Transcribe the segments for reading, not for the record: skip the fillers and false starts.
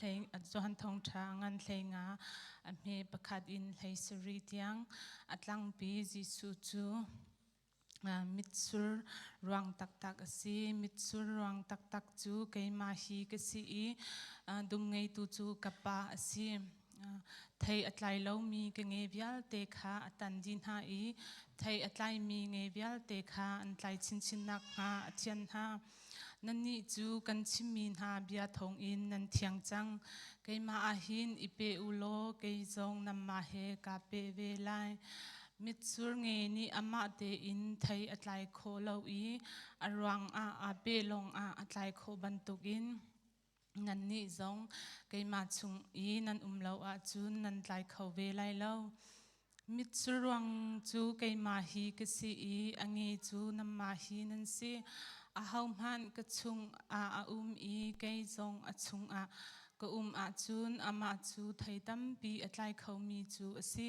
hlei Johan thawngṭha ngan hlei nga a hme pakhat in hlei sarih tiang a tlangpi Jesuh cu mitsur ruang taktak a si. Mitsur ruang taktak cu keimah hi ka si i dum ngeitu cu ka pa a si. Thei a tlai lomi ka nge vialte kha a tan dih hna i thei a tlaimi nge vialte kha an tlai chinchin nakhnga a thianh hna. Nannih cu kan chimmi hna bia thawngin nan thiang cang. Keimah ah hin i pe u law kei zong nanmah he kaa pe ve lai. Mitsur nge nih amah tein thei a tlai khawh lo i a ruangah aa pe lawngah a tlai khawh bantukin nannih zong keimah chung i nan um lo ahcun nan tlai kho ve lai lo. Mitsur ruang cu keimah hi ka si i a nge cu nanmah hi nan si. Ahohmanh ka chungah a um i kei zong a chungah ka um ahcun amah cu thei tampi a tlai khomi cu a si.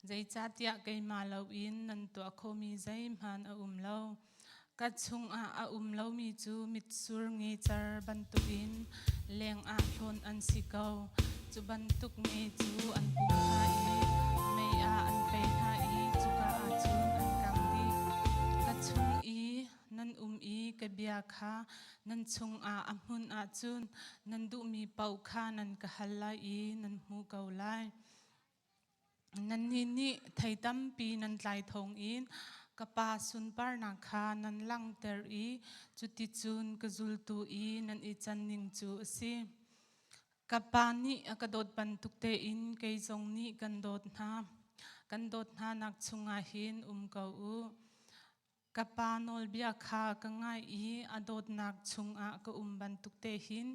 Zeicahtiah keimah loin nan tuah khomi zeihmanh a um lo. Ka chungah a um lomi cu mitsur ngecar bantukin lengah hlawn an si ko. Cu bantuk nge cu an pum hna i mei ah an pei hna i cuka ah cun an kang dih. Ka chung i nan um i ka bia kha nan chungah a hmun ahcun nan duhmi paoh kha nan ka hal lai i nan hmu ko lai. Nannih nih thei tampi nan tlai thawngin ka Pa sunparnak kha nan langhter i cuticun ka zultu i nan i canning cu a si. Ka Pa nih a ka dawt bantuk tein kei zong nih kan dawt hna. Kan dawt hnanak chungah hin um ko u. Ka pa nawlbia kha ka ngai i a dawtnak chungah ka um bantuk te hin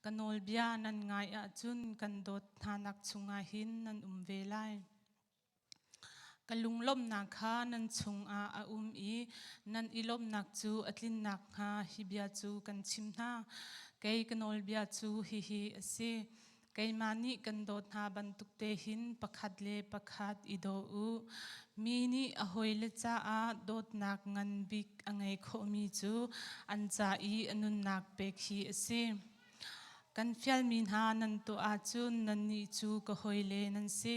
ka nawlbia nan ngai ahcun kan dawt hnanak chungah hin nan um ve lai. Ka lunglawmhnak kha nan chungah a um i nan i lawmhnak cu a tlin nakhnga hi bia cu kan chim hna. Kei ka nawlbia cu hihi a si. Keimah nih kan dawt hna bantuk te hin pakhat le pakhat i daw u. Mi nih a hawile caah dawtnak ngan bik a ngei khawhmi cu an ca i a nunnak pek hi a si. Kan fialmi hna nan tuah ahcun nannih cu ka hawile nan si.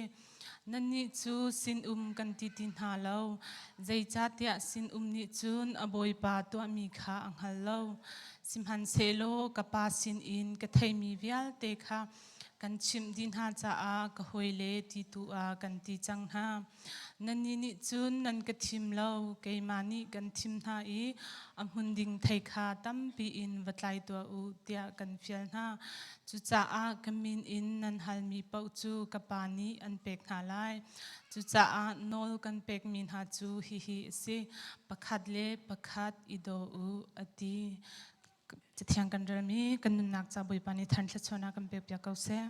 Nannih cu sinum kan ti ti hna lo, zeicahtiah sinum nih cun a bawipa tuahmi kha a hngal lo. Sihmanhsehlaw ka Pa sinin ka theimi vialte kha kan chimh dih hna caah ka hawile ti tu ah kan ti cang hna. Nannih nih cun nan ka thim lo, keimah nih kan thim hna i a hmun ding thei kha tampi in va tlai tuah u tiah kan fial hna. Cucaah ka min in nan halmi paoh cu ka Pa nih an pek hna lai. Cucaah nawl kan pekmi hna cu hihi a si, pakhat le pakhat i daw u, a ti. Cathiang kan relmi kan nunnak ca Bawipa nih than thluachuahnak kan pekpiak ko seh.